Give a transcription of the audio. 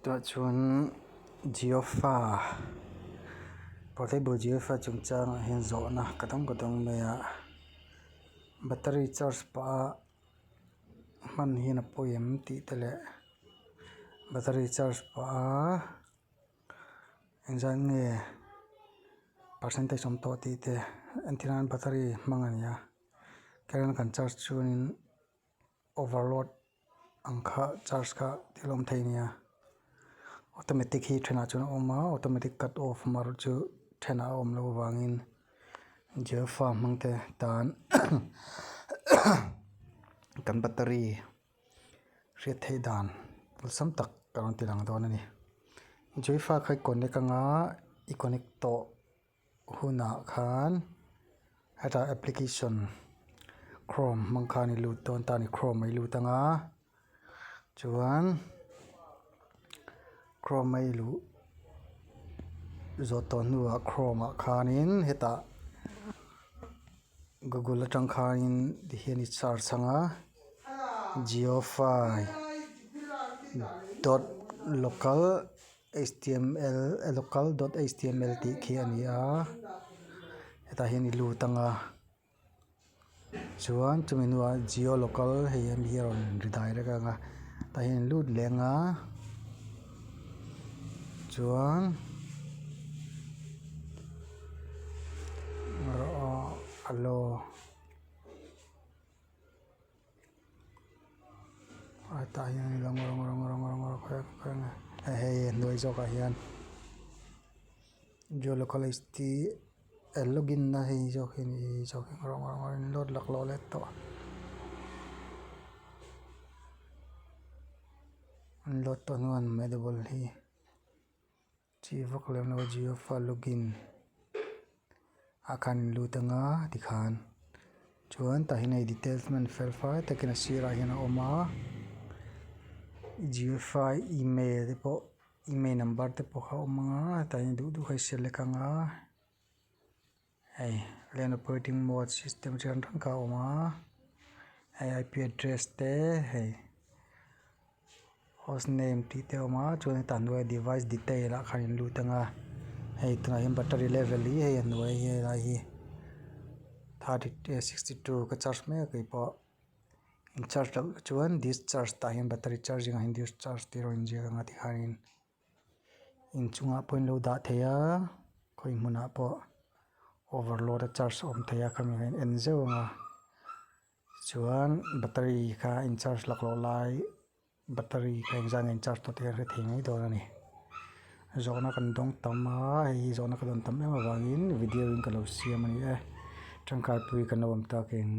Tunah chuan Geofa portable Geofa chungchangah hian zawhna ka dawng ka dawng mai a battery charge pah a hman hian a pawi em tih te leh battery charge pah a engzat nge percentage awm tawh tih te entir nan battery hmang a ni a current kan charge chuanin. Overload ang kha charge kha thil awm thei nia automatic hi thenah chuan a awm a automatic cut off mar chu thenah a awm loh avangin geofa hmang te tan kan battery hriat theih dan awlsam tak ka rawn ti lang dawn a ni geofa kha i connect anga i connect tawh. Hunah khan hetah application chrome hmang khan i lut dawn ta a ni chrome a i lut ang a chuan chrome a i luh zawh tawh hnuah chrome ah khanin hetah google atang khanin tihian i search ang a geofy dot local . Html local dot html tih khi a ni a hetah hian i lut ang a chuan chumi hnuah geo local hei hemi hi a rawn ri direct ang a tah hian in lut leh ang a chuan alo. Tah hian hei a hnuai zawkah hian login na hei zawk hi a load laklawh leh tawh an load tawh hnuah hi. Chi vak lem lo jio fa login ah khan in lut anga tikhan chuan tah hian hei details hman fel fai takin a sirah hian a awm a jio fa email te pawh email number te pawh kha a awm anga tah hian duh duh kha i select anga hei land operating mode system chi hrang hrang kha a awm a hei ip address te hei. Host name tih te a awm a chuan hetah hnuaiah device detail ah khan in lut ang a hei tunah hian battery level hi hei a hnuai hi helai hi 32 ka charge mek a keipawh in charge loh chuan discharge tah hian battery charging ah hian discharge tih a rawn inziak ang a tikhanin inchungah pawh in lo dah thei a khawi hmunah pawh overload a charge a awm thei a khami kha in en zeuh ang a. Chuan battery kha in charge laklawh lai battery kha engzah nge in charge tawh tih a hre thei mai dawn a ni. Zawhna kan dawng tam a hei hi zawhna ka dawn tam em avangin video in ka lo siam a ni e tangkai pui kan lo awm tak eng.